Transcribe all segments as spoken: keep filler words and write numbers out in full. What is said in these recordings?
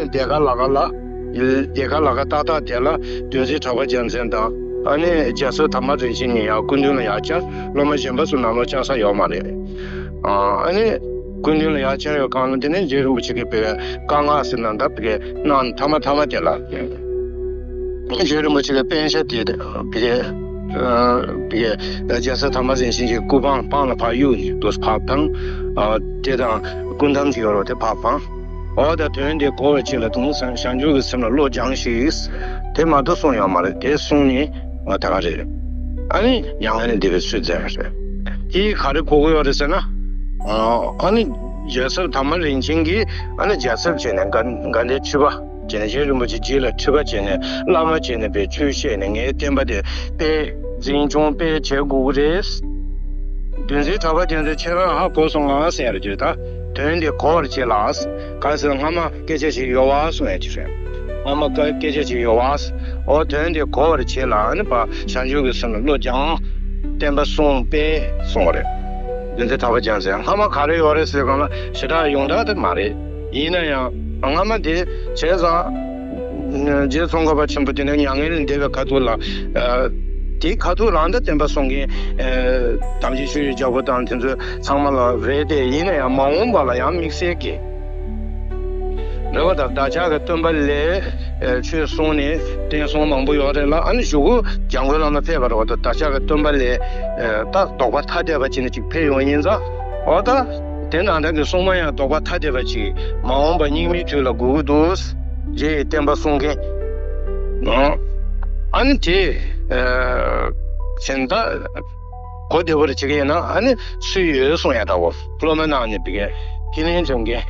སྡེར་ཁ་ལ་ཁ་ལ། སྡེར་ཁ་ལ་ཁ་ཏག་ཏག་དེ་ལ་བདུད་རྩི་གྲགས་པ་རྒྱལ་མཚན་དང་། ཨ་ནི་རྒྱལ་ཚབ་དར་མ་རིན་ཆེན་གཉིས་ཡང་སྐུ་མདུན་ལ་ཡར་བཅར། སློབ་མ་གཞན་པ་ཚོ་ནང་ལོགས་བཅར་ས་ཡོད་མ་རེད། ཨ་ནི་སྐུ་མདུན་ལ་ཡར་བཅར་ཡོད་གང་ལ། དེ་ནས་རྗེ་རིན་པོ་ཆེ་གིས་བཀའ་མངགས་ཟེར་ན་འདྲ། བི་གེ་གནང་མཐའ་མ་མཐའ་མ་དེ་ལ། རྗེ་རིན་པོ་ཆེ་གི་པཎ་ཞྭ་དེ་བི་གེ་བི་གེ་རྒྱལ་ཚབ་དར་མ་རིན་ཆེན་གྱི་སྐུ་པང་པང་ལ་ཕར་གཡུགས་ནས་འདུག་ཕར་འཕངས། དེ་དང་སྐུ་འདམ་ཅིག་ཡོད་རེད་པ། དེ་ཕར་འཕངས། འོ་ད་དོན་དེ་གོ་བའི་ཆེད་ལ་དུང་སང་བྱང་ཆུབ་ཀྱི་སེམས་ལ་བློ་སྦྱངས་ཤིག། དེ་མ་གཏོགས་གསུངས་ཡོད་མ་རེད། དེ་གསུངས་ནས་ད་ག་རེད། ཨ་ནི་མྱ་ངན་ལས་འདས་པའི་ཚུལ་མཛད་པ་རེད། དེ་ག་རེ་གོ་གི་ཡོད་རེད་ཟེར་ན། ཨ་ནི་རྒྱལ་ཚབ་དར་མ་རིན་ཆེན་གྱིས་ཨ་ནི་རྒྱལ་ཚབ་བྱས་ནས་དགའ་དགའ་ལྡན་ཁྲི་པ་བྱས་ནས། རྗེ་རིན་པོ་ཆེ་རྗེ་ལ་ཁྲི་པ་བྱས་ནས་བླ་མ་བྱས་ནས་པའི་ཆོས་བཤད་ནས། ངའི་བསྟན་པ་དེ་དཔེ་འཛིན་སྐྱོང་དཔེ་བྱེད་དགོས་ཀྱི་རེད། བདུད་རྩི་གྲགས་པ་རྒྱལ་མཚན་ཁྱེད་རང་ཧ་གོ་སོང་ང་ཟེར་རྒྱུ་ད། དོན་དེ་གོ་བར་བྱེད་ལ། ག་ཟེར་སྔ་མ་སྐད་ཆ་ཞིག་ཡོད་པ་གསུངས་ཡ་ཅིག་རེད། སྔ་མ་སྐད་སྐད་ཆ་ཞིག་ཡོད་པ། འོ་དོན་དེ་གོ་བར་བྱེད་ལ། ཨ་ནི་ཕར་བྱང་ཆུབ་ཀྱི་སེམས་ལ་བློ་སྦྱངས། བསྟན་པ་སྲུངས་པས་གསུངས་པ་རེད། བདུད་རྩི་གྲགས་པ་རྒྱལ་མཚན་སྔ་མ་ག་རེ་ཡོད་རེད་ཟེར་གང་ལ་ཞེ་དྲག་ཡོངས་གྲགས་དེ་མ་རེད། ཡིན་ན་ཡང་སྔ་མ་དེ་བྱས་ཙང་། རྗེ་ཙོང་ཁ་པ་ཆེན་པོ་དེ་ནས་མྱ་ངན་ལས་འདས་པའི་ཁ་ཐུག་ལ། དེའི་ཁ་ཐུག་ལ་ད་བསྟན་པ་སྲུང་མཁན། དམ་ཅན་ཆོས་ཀྱི་རྒྱལ་པོ་དང་དེ་ཚོ་ཚང་མ་ལ་རེད་དེ། ཡིན་ན་ཡང་མ་འོངས་པ་ལ་ཡང་དམིགས་བསལ་གྱི་རེད་པ། ད་བདག་ཅག་གི་སྟོན་པ་ལས་ཆོས་གསུངས་ནས་བསྟན་སྲུང་མང་པོ་ཡོད་རེད་ལ། ཨ་ནི་གཞུག་གུ་འཇམ་མགོན་བླ་མ་ཕེབས་པ་རེད་པ། ད་བདག་ཅག་གི་སྟོན་པ་ལས་ད་ལྡོག་པ་ཐ་དད་པ་ཅིག་ནས་ཅིག་ཕེབས་ཡོང་ཡིན་ཙང་། འོ་ད་དེ་ནང་བཞིན་གྱི་སྲུང་མ་ཡང་ལྡོག་པ་ཐ་དད་པ་ཅིག་མ་འོངས་པ་སྙིགས་མའི་དུས་ལ་དགོས་ཀྱི་འདུག། རྗེ་ཡི་བསྟན་པ་སྲུང་མཁན། ཨ་ནི་དེ་བྱས་ད། གོ་བདེ་པོ་རེ་བྱེད་ཀྱི་ཡིན་ན། ཨ་ནི་སུ་ཡོད་གསུང་ཡ་འདྲ་བོ། སློབ་མ་ནང་ནས་བི་གེ་ཁས་ལེན་བྱུང་མཁན།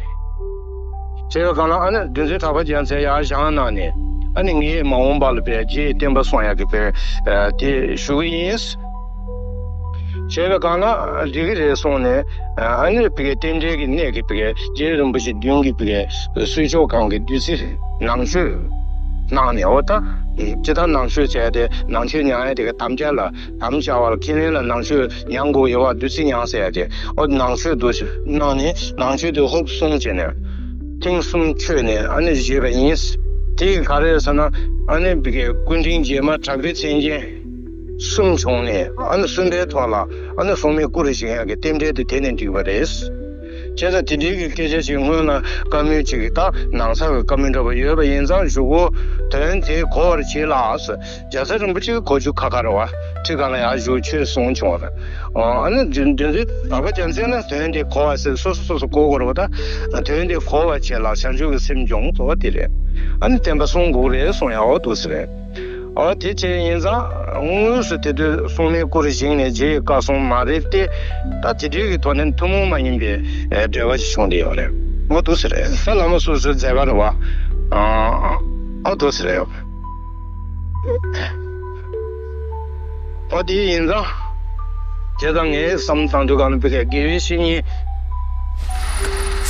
བྱས་པའི་སྒང་ལ་ཨ་ནི་བདུད་རྩི་གྲགས་པ་རྒྱལ་མཚན་ཡར་བཞེངས་གནང་ནས། ཨ་ནི་ངས་མ་འོངས་པ་ལ་པའི་རྗེ་ཡི་བསྟན་པ་སྲུང་ཡག་གི་པའི་དེ་ཞུ་གི་ཡིན། བྱས་པའི་སྒང་ལ་འགྲིག་གི་རེད་གསུངས་ནས། ཨ་ནི་བི་གེ་རྟེན་འབྲེལ་གྱི་གནད་ཀྱིས་བི་གེ་རྗེ་རིན་པོ་ཆེ་མདུན་གྱི་བི་གེ་གསོལ་ལྕོག་སྒང་གི་བདུད་རྩི་ནང་མཆོད་གནང་ནས། འོ་ད་ཇི་ལྟར་ནང་མཆོད་བྱས་ཏེ་ནང་མཆོད་མྱང་ཡ་དེ་ག་དམ་བཅའ་ལ། དམ་བཅའ་བ་ལ་ཁས་ལེན་ལ་ནང་མཆོད་མྱང་དགོས་ཡོད་པ། བདུད་རྩི་མྱང་ཟེར་ཡ་དེ། འོ་ནང་མཆོད་དུ་གནང་ནས་ནང་མཆོད་དུ་ཧོབ་གསུམ་བྱས་ནས་ཐེངས་གསུམ་མཆོད་ནས་ཨ་ནི་བཞེས་པ་ཡིན། དེ་ག་རེ་ཟེར་ན། ཨ་ནི་བི་གེ་སྐུ་ཕྲེང་རྗེས་མ་གྲགས་པའི་མཚན་ཅན་གསུམ་བྱུང་ནས། ཨ་ནི་གསུམ་པའི་ཐོག་ལ་ཨ་ནི་སྲུང་མའི་སྐུ་རུ་བཞེངས་ཡག་གི་རྟེན་འབྲེལ་དེ་དེ་ནས་འགྲིག་པ་རེད། བྱས་ཙང་དེ་འདྲའི་གི་སྐད་ཆ་ཞིག་སྔོན་ལ་བཀའ་མོལ་ཅིག་གི་ད་ནང་ཚགས་ཀྱི་བཀའ་མོལ་འདྲ་པོ་ཡོད་པ་ཡིན་ཙང་། གཞུག་གུ་དོན་དེ་གོ་བར་བྱེད་ལ། རྒྱལ་ཚབ་རིན་པོ་ཆེ་གིས་གོ་རྒྱུ་ཁག་ཁག་རེད་པ། ཁྲི་སྒང་ལ་ཡར་བཞུགས་ཆོས་གསུང་བྱུང་བ་རེད། ཨ་ནི་བདུད་རྩི་གྲགས་པ་རྒྱལ་མཚན་ནི་དོན་དེ་གོ་བ་ཟེར། སོ་སོ་སོ་སོ་གོ་དགོས་རེད་པ། ད་དོན་དེ་གོ་བར་བྱེད་ལ་བྱང་ཆུབ་ཀྱི་སེམས་སྦྱོང་དགོས་པ་དེ་རེད། ཨ་ནི་བསྟན་པ་སྲུང་དགོས་རེད་གསུང་ཡག་འོ་འདུག་ཟེར་རེད། འོ་དེ་བྱས་ཡིན་ཙང་དངོས་སུ་དེ་དུས་སྲུང་མའི་སྐུ་རུ་བཞེངས་ནས་རྗེ་ཡི་བཀའ་གསུང་མ་རེད་དེ། ད་དེ་དུས་ཀྱི་ཐོག་ནས་ཐུན་མོང་མ་ཡིན་པའི་འབྲེལ་བ་ཞིག་བྱུང་བསྡད་ཡོད་རེད། འོ་འདུག་ཟེར་རེད། ད་བླ་མ་སོ་སོའི་མཛད་པ་རེད་པ། འོ་འདུག་ཟེར་རེད། འོ་དེ་ཡིན་ཙང་། བྱས་ཙང་ངས་བསམ་བཏང་དུས་གང་ལ་བི་གེ་དགེ་བའི་བཤེས་གཉེན།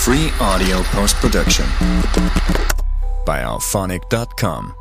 Free audio post production by alphonic dot com.